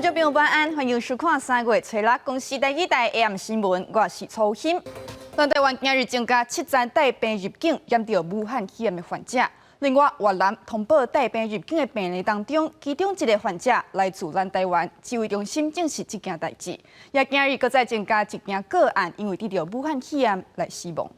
眾朋友晚安，歡迎收看三月初六公視第二台 AM 新聞，我是曹欣。咱台灣今日增加七宗帶病入境染著武漢肺炎的患者。另外，越南通報帶病入境的病例當中，其中一个患者來自咱台灣，指揮中心證實這件代誌。也今日閣再增加一件個案，因為得著武漢肺炎來死亡。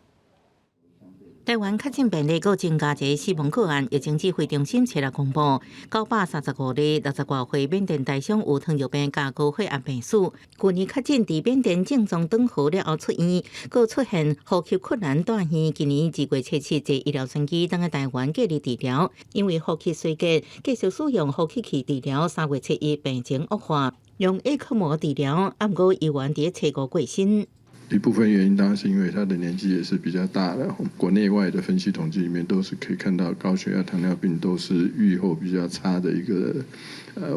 台灣確診病例閣增加一个死亡個案，疫情指揮中心初六公布，935例60外歲緬甸台商有糖尿病佮高血壓病史，去年確診佇緬甸症狀轉好了後出院，閣出現呼吸困難蹛院，今年2月初7坐醫療專機轉來台灣隔離治療，因為呼吸衰竭，繼續使用呼吸器治療，3月初1病情惡化，用葉克膜治療，毋過猶原佇初五過身。一部分原因當然是因為他的年紀也是比較大了，國內外的分析統計裡面都是可以看到高血壓、糖尿病都是預後比較差的一個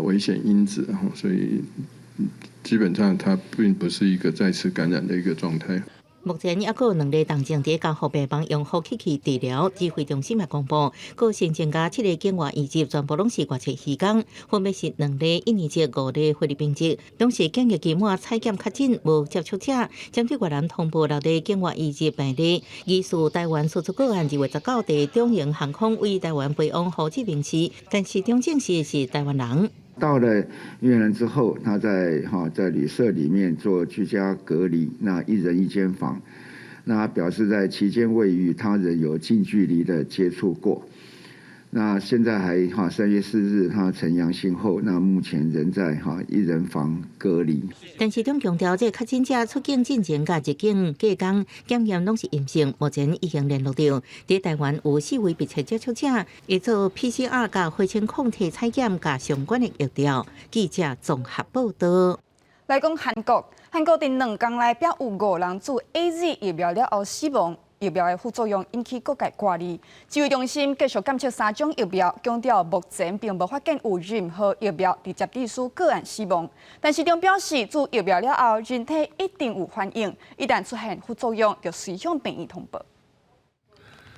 危險因子，所以基本上它並不是一個再次感染的一個狀態。目前猶閣有兩例重症佇加護病房用呼吸器治療，指揮中心也公布，閣新增加七个境外移入，全部攏是外籍移工，分別是兩例印尼籍、五例菲律賓籍，攏是檢疫期滿採檢確診無接觸者。針對越南通報六例境外移入病例，疑似台灣輸出個案2月19佇長榮航空為台灣飛往胡志明市，但是中證實是台灣人。到了越南之後，他在旅社裡面做居家隔離，那一人一間房，那表示在期間未與他人有近距離的接觸過。那現在還3月4日他呈陽性後，那目前仍在一人房隔離。陳時中強調，這個確診者出境進前佮入境隔工檢驗攏是陰性，目前已經聯絡著。佇台灣有四位密切接觸者，會做 PCR 佮血清抗體採檢佮相關的疫調。記者綜合報道。來講韓國，韓國佇兩工內表有五人注 AZ 疫苗了後死亡。疫苗的副作用引起各界掛慮。指揮中心繼續監測三種疫苗，強調目前並無發現有任何疫苗直接致使個案死亡。陳時中表示，注疫苗了後，人體一定有反應，一旦出現副作用，就隨向病院通報。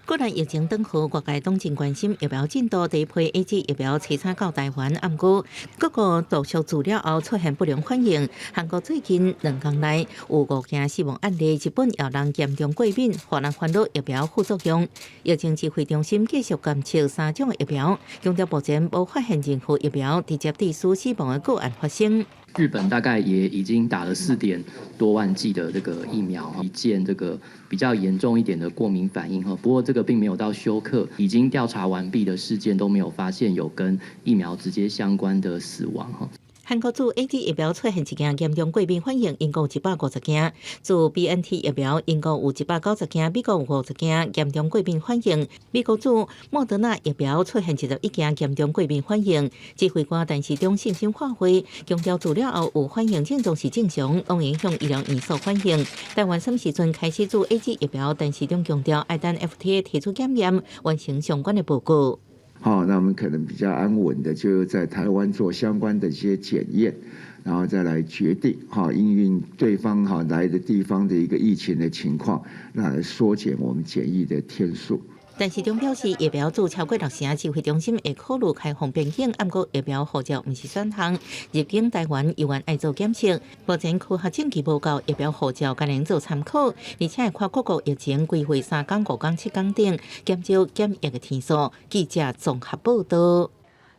國內疫情轉好，外界攏真關心疫苗進度。第一批 AZ 疫苗初三到台灣，毋過各國陸續注了後出現不良反應。韓國最近兩工內有五件死亡案例，日本有人嚴重過敏，予人煩惱疫苗副作用。疫情指揮中心繼續監測三種疫苗，強調目前無發現任何疫苗直接致死死亡的個案發生。日本大概也已經打了4點多萬劑的這個疫苗，一件這個比較嚴重一點的過敏反應哈，不過這個並沒有到休克，已經調查完畢的事件都沒有發現有跟疫苗直接相關的死亡哈。韓國注 AZ 疫苗出現一件嚴重過敏反應，英國150件；注 BNT 疫苗，英國有190件，美國有50件嚴重過敏反應。美國注莫德納疫苗出現21件嚴重過敏反應。指揮官陳時中信心發揮，強調注了後有反應症狀是正常，攏會向醫療院所反映。台灣啥物時陣開始注 AZ 疫苗？陳時中強調，愛等 FDA 提出檢驗，完成相關的報告。好，那我們可能比較安穩的，就在台灣做相關的一些檢驗，然後再來決定哈，因應對方來的地方的一個疫情的情況，那來縮減我們檢疫的天數。陳時中表示，疫苗注超過六成，指揮中心會考慮開放邊境，毋過疫苗護照毋是選項。入境台灣猶原愛做檢測，目前科學證據無夠，疫苗護照敢若做參考，而且會看各國疫情規劃3工、5工、7工等，減少檢疫的天數。記者綜合報道。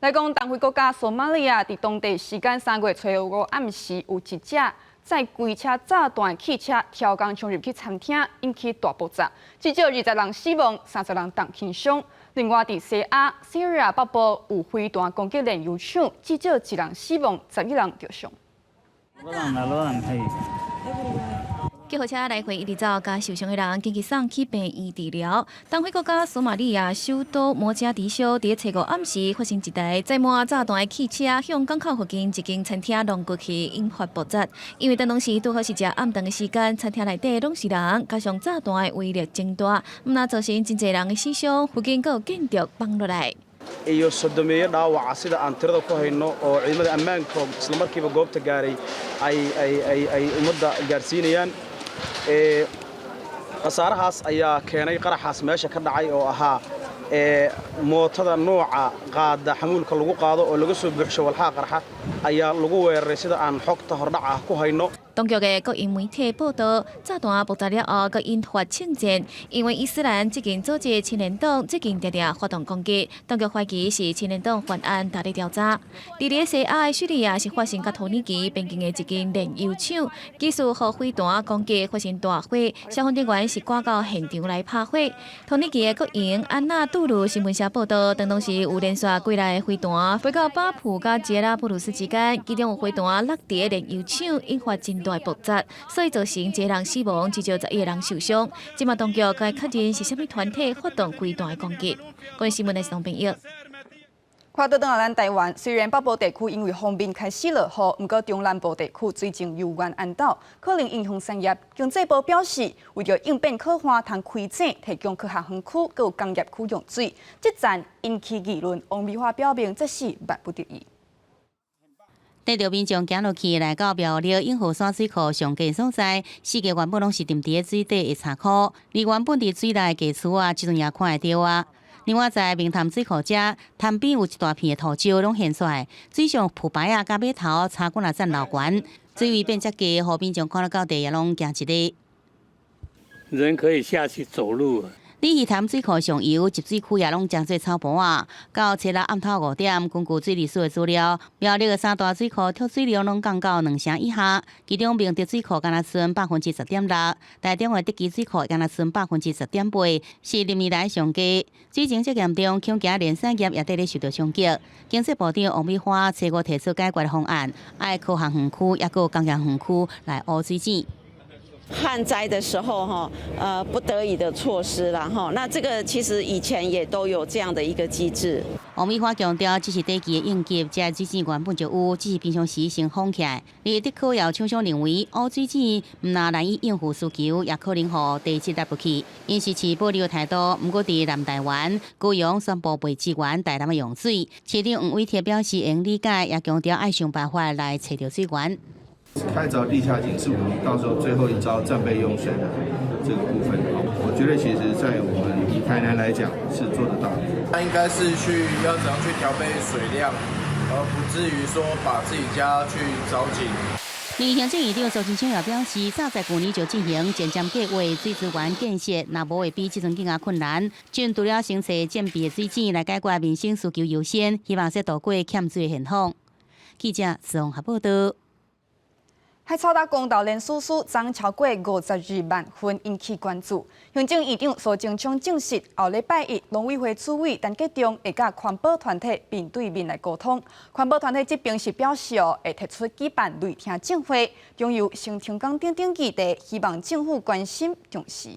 來講，東非國家索馬利亞佇當地時間3月初五暗時，有一隻載機車炸彈汽車超工衝入去餐廳，引起大爆炸，至少20人死亡，30人重輕傷。另外，佇西亞、敘利亞北部有飛彈攻擊煉油廠，至少一人死亡，11人著傷。救護車來回一直走，共受傷的人緊急送去病院治療。東非國家索馬利亞首都摩加迪修，佇初五暗時發生一台載滿炸彈的汽車向港口附近一間餐廳撞過去，引發爆炸。因為當時拄好是食暗頓的時間，餐廳內底攏是人，加上炸彈的威力真大，毋但造成真濟人的死傷，附近閣有建築崩落來。 Iyo sodomeeyo dhaawaca sida aan tirada ku hayno oo ciidamada ammaanka isla markiiba goobta gaaray ay ay ay ay ummadda gaarsiinayaan ee khasaarahaas ayaa keenay qaraxaas meesha ka dhacay oo ahaa Mootada nooca qaada xamuulka lagu qaado oo laga soo buuxsho walxaha qarxa ayaa lagu weeraray sida aan xogta hordhac ah ku hayno. 當局的國營媒體報導，炸彈爆炸了後，閣引發槍戰。因為伊斯蘭激進組織青年黨最近定定發動攻擊，當局懷疑是青年黨犯案，佇咧調查。佇咧西亞的敘利亞是發生佮土耳其邊境的一間煉油廠，疑似予飛彈攻擊發生大火，消防人員是趕到現場來拍火。土耳其的國營安納杜魯新聞社報導，當時有連續幾粒飛彈飛到巴布佮傑拉布魯斯之間，其中有飛彈落佇煉油廠，引發真大爆炸，所以造成一個人死亡，至少11個人受傷。這馬當局該確認是啥物團體發動飛彈的攻擊。公視新聞的是編譯。看倒轉來咱台灣，雖然北部地區因為鋒面開始落雨，毋過中南部地區水情猶原絚斗，可能影響產業。經濟部表示，為著應變可旱，通開井提供科學園區閣有工業區用水，這陣引起議論。王美花表明，這是萬不得已。帶著民眾行落去，來到苗栗永和山水庫上低所在，四界原本攏是沉佇水底的柴箍，而原本佇水內的家厝啊，這陣也看會著啊。另外，在明潭水庫遮，潭邊有一大片的塗石攏現出來，水上浮排仔佮碼頭差幾若層樓懸，水位變遮低，予民眾看了到底也攏驚一下。人可以下去走路。鯉魚潭水庫上游集水區也攏成做草埔仔。到初六暗頭5點，根據水利署的資料，苗栗的三大水庫蓄水量攏降到2成以下，其中明德水庫干焦剩10.6%，台中的德基水庫干焦剩10.8%，是歷年來上低。水情這嚴重，恐驚連產業也綴咧受著衝擊。經濟部長王美花初五提出解決方案，愛科學園區抑閣工業園區來挖水井。旱災的時候，哈，不得已的措施啦，哈，那這個其實以前也都有這樣的一個機制。王美花強調，這是短期的應急，這水井原本就有，只是平常時先封起來。而竹科也有廠商認為，挖水井毋但難以應付需求，也可能予地質納入去。𪜶是持保留態度，毋過佇南台灣、高雄宣布袂支援台南的用水。市長黃偉哲表示會理解，也強調愛想辦法來揣著水源。開鑿地下井是我們到時候最後一招戰備用水的這個部分。我覺得其實，在我們以台南來講是做得到的。他應該是去要怎樣去調配水量，而不至於說把自己家去鑿井。而行政院長蘇貞昌也表示，早在舊年就進行前瞻計劃水資源建設，若無會比這陣更加困難。政除了先揣戰備的水井來解決民生需求優先，希望說渡過欠水的現況。記者綜合報導。海草礁公投連署書昨超過52萬份，引起關注。行政院長蘇貞昌證實，後禮拜一農委會主委陳吉仲會佮環保團體面對面來溝通。環保團體這邊是表示哦，會提出舉辦類聽證會，中油新停工等等議題，希望政府關心重視。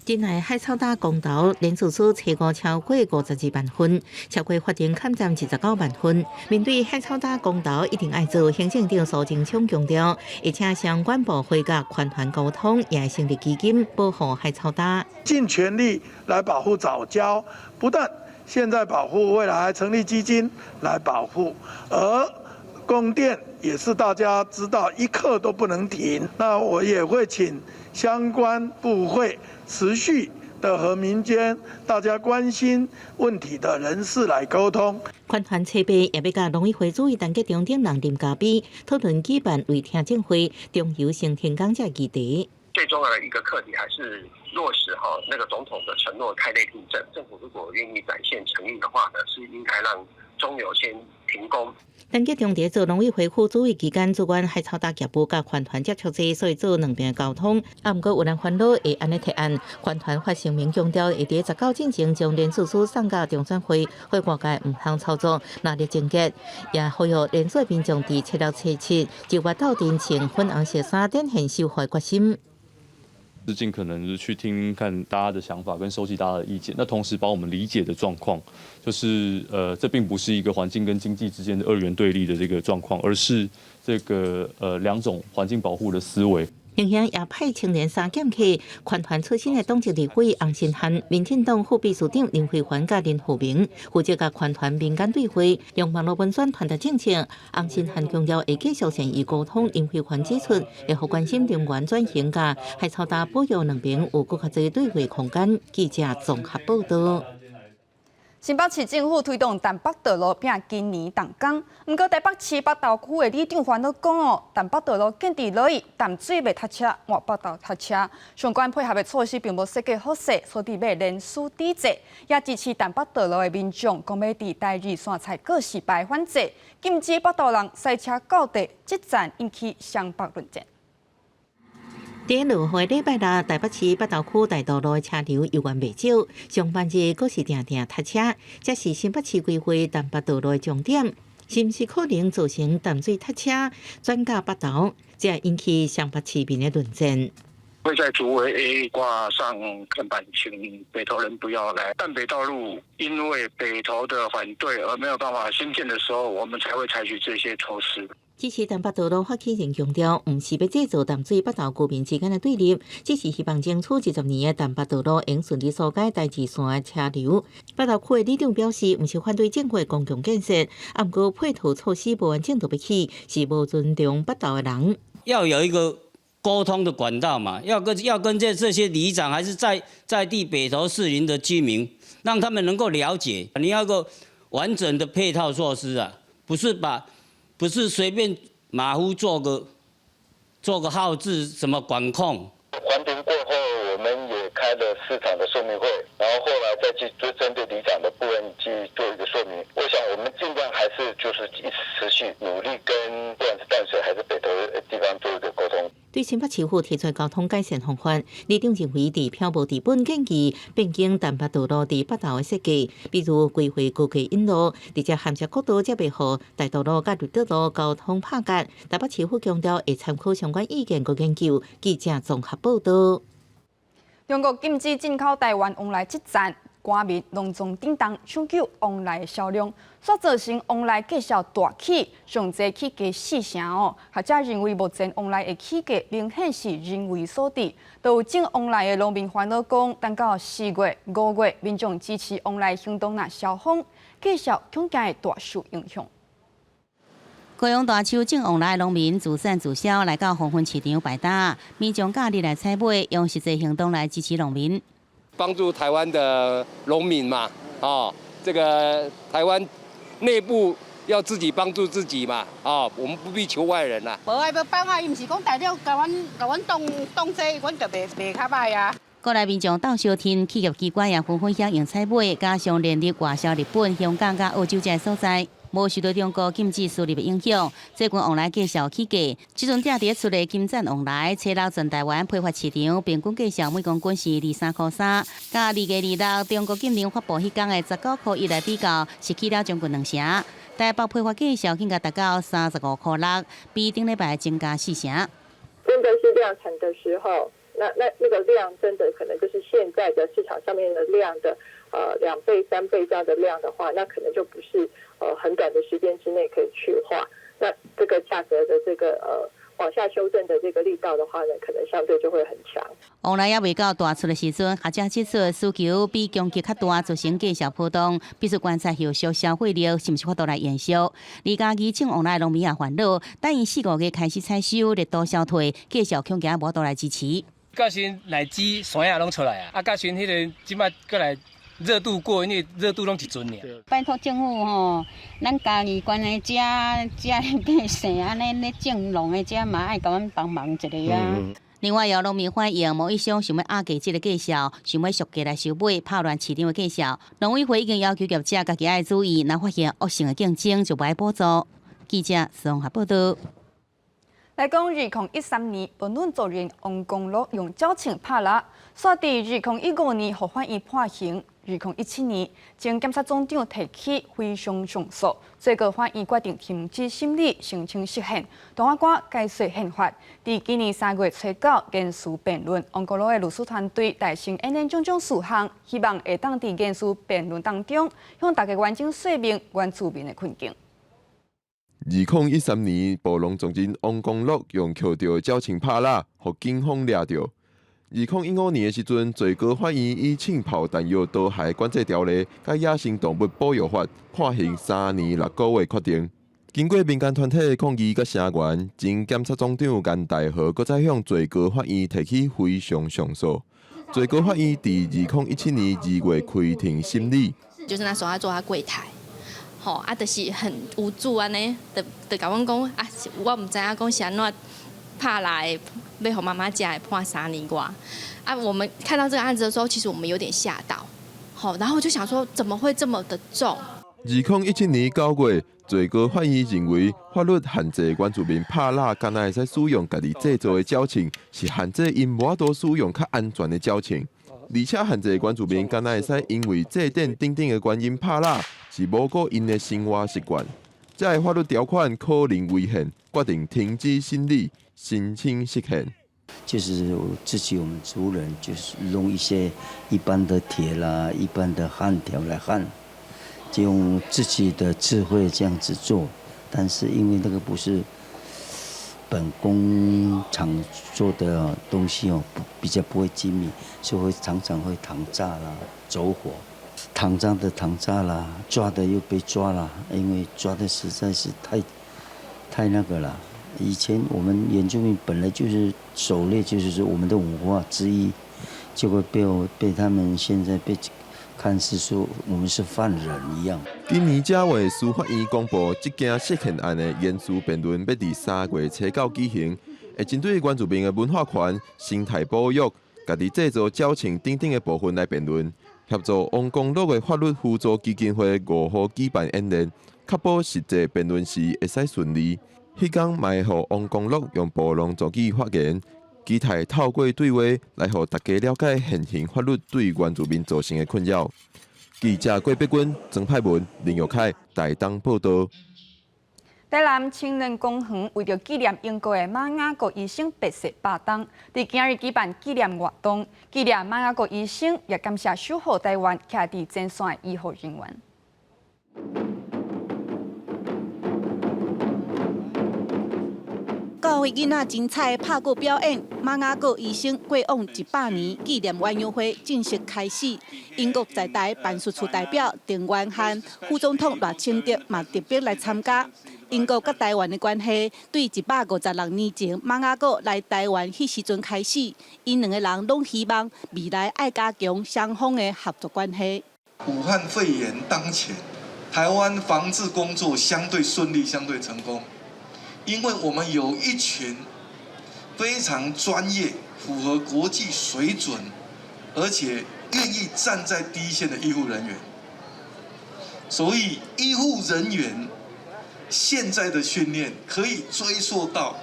真愛海草礁公投連署書初五超過52萬份，超過法定坎站29萬份。面對海草礁公投一定愛做，行政長蘇貞昌強調，會請相關部會佮環團溝通，也會成立基金保護海草礁。盡全力來保護藻礁，不但現在保護，未來還成立基金來保護，而供電也是大家知道一刻都不能停。那我也會請相關部會持續的和民間大家關心問題的人士來溝通。環團初八也欲佮農委會主委陳吉仲等人啉咖啡，討論舉辦類聽證會，中油先停工這議題。最重要的一個課題還是落實哈那個總統的承諾，開類聽證。政府如果願意展現誠意的話呢，是應該讓中油先停工。陳吉仲佇做農委會副主委期間，主管海草礁業務佮環團接觸濟，所以做兩邊溝通。啊，毋過有人煩惱會按呢提案，環團發聲明強調，會佇19進前將連署書送到中選會，予外界毋通操作，若咧終結，也呼籲連署民眾佇七六初七就欲鬥陣穿粉紅色衫展現守護決心。是盡可能是去聽聽看大家的想法，跟收集大家的意見。那同時把我們理解的狀況，就是這並不是一個環境跟經濟之間的二元對立的這個狀況，而是這個兩種環境保護的思維。另外也派青年三劍客，環團出身的黨籍立委洪申翰、民進黨副秘書長林飛帆佮林浩明，負責佮環團民間對話，用網路文宣傳達政策。洪申翰強調會繼續善意溝通，林飛帆指出會予關心能源轉型佮海草礁保育兩邊有閣較濟對話空間。記者綜合報導。新北市政府推動淡北道路拼今年動工，毋過台北市北投區的里長煩惱講哦，淡北道路建置落去，淡水袂塞車，換北投塞車，相關配合的措施並無設計好勢，所以欲連署抵制，也支持淡北道路的民眾講欲佇台二線菜告示牌反制，禁止北投人駛車到地，這戰引起雙北論戰。佇落雨禮拜六，台北市北投區大道路的車流猶原袂少，上班日閣是定定塞車。這是新北市規劃淡北道路的終點，是毋是可能造成淡水塞車轉嫁北投？這引起雙北市民的論戰。會在竹圍 A 掛上看板，請北投人不要來淡北道路，因為北投的反對而沒有辦法興建的時候，我們才會採取這些措施。支持淡北道路發起人強調，毋是欲製造淡水北投居民之間的對立，只是希望爭取20年的淡北道路會順利疏解台二線的車流。北投區的里長表示，毋是反對政府的公共建設，啊，毋過配套措施無完整就欲起，是無尊重北投的人。要有一個溝通的管道嘛，要跟這些里長，還是在地北投士林的居民，讓他們能夠了解，你要個完整的配套措施啊，不是隨便馬虎做個號誌，什麼管控。環評過後，我們也開了市場的說明會，然後後來再去就針對里長的部分去做一個說明。我想我們盡量還是就是一直持續努力跟不管是淡水還是北投的地方做一個溝通。對新北市府提出交通改善方法，里長認為佇漂無治本建議變更淡北道路佇北投的設計，比如規劃高架引路，直接銜接國道，才袂予大道路佮綠德路交通拍結。台北市府強調會參考相關意見佮研究。記者綜合報導。中國禁止進口台灣旺來這戰，官民攏總叮當搶救旺來的銷量，煞造成旺來價數大起，上濟起價四成哦。學者認為目前旺來的起價明顯是人為所致。都有種旺來的農民煩惱講，等到4月、5月，民眾支持旺來行動若消風，價數恐驚會大受影響。高雄大樹種旺來農民自產自銷，來到黃昏市場擺擔，民眾假日來採買，用實際行動來支持農民，幫助台灣的農民嘛，哦，這個台灣內部要自己幫助自己嘛，啊，我們不必求外人啦。無愛欲放啊，伊毋是講大陸共阮共阮擋擋這，阮就袂賣較歹啊。國內民眾鬥相挺，企業機關也紛紛響應採買，加上連日外銷日本、香港佮澳洲這所在。無受到中國禁止輸入的影響，最近旺來價數起價，這陣正佇咧出的金讚旺來，初六全台灣批發市場平均價數每公斤是23.3塊，佮2月26中國禁令發布彼工的19.1塊來比較，是起了將近兩成。台北批發價數更加達到35.6塊，比頂禮拜增加四成。真的是量產的時候，那個量真的可能就是現在的市場上面的量的2倍、3倍這樣的量的話，那可能就不是很短的時間之內可以去化。那這個價格的這個往下修正的這個力道的話呢，可能相對就會很強。旺來猶未到大出的時陣，學者指出需求比供給較大，造成價數波動，必須觀察後續消費力是毋是法度來延續。而家己種旺來農民也煩惱，等𪜶四五月開始採收，熱度消退，價數恐驚無法度來支持。到時荔枝、山仔攏出來啊，啊，到時彼個這擺閣來熱度過，因為熱度攏一陣爾。拜託政府吼，咱嘉義縣的遮遮百姓按呢咧種農的遮嘛愛共阮幫忙一下啊。另外，有農民反映，貿易商想欲壓低這个價數，想欲俗價來收買，拍亂市場的價數。農委會已經要求業者家己愛注意，若發現惡性的競爭，就無愛補助。記者綜合報導。來講，2013年，布努族人王光樂用腳銃拍獵，煞佇2015年予法院判刑。2017年，前檢察總長提起非訟上訴，最高法院決定停止審理，申請釋憲。大法官解說憲法。佇今年3月初9言詞辯論，王國樂的律師團隊代先演練種種事項，希望會當佇言詞辯論當中向大家完整說明原住民的困境。2013年，暴龍族人王光樂用抾著的鳥銃拍獵，予警方掠著。2015年的時陣，最高法院以槍炮彈藥刀械管制條例佮野生動物保育法判刑3年6個月決定。經過民間團體的抗議佮聲援，前檢察總長顏大和閣再向最高法院提起非常上訴。最高法院佇2017年2月開庭審理。就是那時候他坐在櫃台，吼啊，就是很無助按呢，就共阮講啊，我毋知影講是按怎拍來，欲予媽媽食會判3年外。啊，我們看到這個案子的時候，其實我們有點嚇到，吼，然後我就想說，怎麼會這麼的重？2017年9月，最高法院認為法律限制原住民拍獵，敢若會使使用家己製造的鳥槍，是限制𪜶無法度使用較安全的鳥槍，而且限制原住民敢若會使因為祭典等等的原因拍獵，是無顧𪜶的生活習慣。這个法律條款可能違憲，決定停止審理，申請釋憲。就是自己我們族人，就是用一些一般的鐵啦、一般的焊條來焊。就用自己的智慧這樣子做，但是因為那個不是本工廠做的東西哦，比較不會精密，所以會常常會膛炸啦、走火，膛炸的膛炸啦，抓的又被抓啦，因為抓的實在是太那個了。以前我們原住民本來就是狩獵，就是說我們的文化之一，結果被他們現在被。看似說我們是犯人一樣。今年正月，司法院公布，這件釋憲案的言詞辯論欲佇3月初9舉行，會針對原住民的文化權、生態保育、家己製造鳥槍等等的部分來辯論。協助王光樂的法律扶助基金會5號舉辦演練，確保實際辯論時會使順利。彼工嘛會予王光樂用布農族語發言。期待透過對話來予大家了解現行法律對原住民造成的困擾。記者郭碧君、曾派文、林玉凱台東報導。台南青年公園為著紀念英國的瑪雅各醫生病逝百冬，佇今日舉辦紀念活動，紀念瑪雅各醫生，也感謝守護台灣徛佇前線的醫護人員。教會囡仔精彩的拍鼓表演，瑪雅各醫生過往100年紀念園遊會正式開始。英國在台辦事處代表鄭元漢、副總統賴清德嘛特別來參加。英國佮台灣的關係，對156年前瑪雅各來台灣彼時陣開始，𪜶兩個人攏希望未來愛加強雙方的合作關係。武漢肺炎當前，台灣防治工作相對順利，相對成功。因為我們有一群非常專業、符合國際水準，而且願意站在第一線的醫護人員，所以醫護人員現在的訓練可以追溯到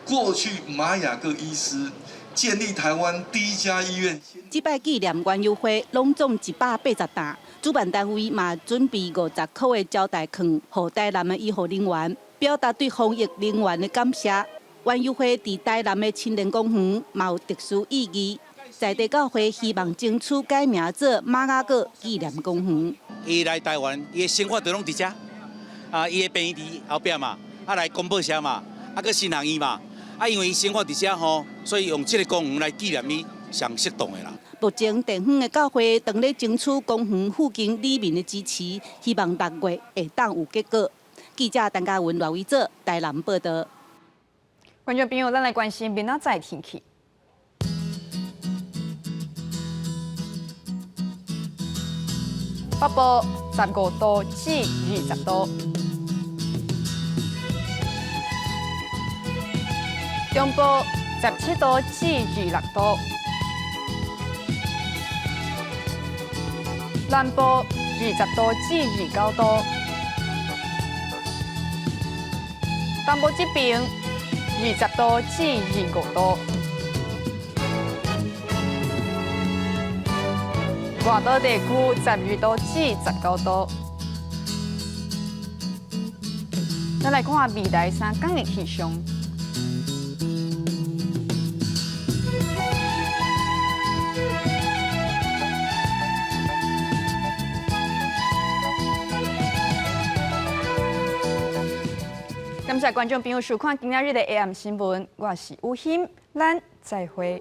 過去瑪雅各醫師建立台灣第一家醫院。這擺紀念園遊會攏總180擔，主辦單位嘛準備50箍的招待券，予台南的醫護人員。表達對防疫人員的感謝。園遊會佇台南的青年公園嘛有特殊意義，在地教會希望爭取改名做瑪雅各紀念公園。伊來台灣，伊的生活就攏佇遮，啊，伊的病院佇後壁嘛，啊來公布社嘛，啊閣新學院嘛，啊因為伊生活佇遮吼，所以用這个公園來紀念伊，上適當的啦。目前地方的教會當咧爭取公園附近里民的支持，希望6月會當有結果。記者陳嘉文、賴偉哲台南報導。觀眾朋友，咱來關心明仔載天氣。北部15度至20度，中部17度至26度，南部20度至29度。東部這邊20度至25度，外島地區12度至19度。咱來看未來3天的氣象。謝觀眾朋友收看今仔日的 AM 新聞，我是吳欣，咱再會。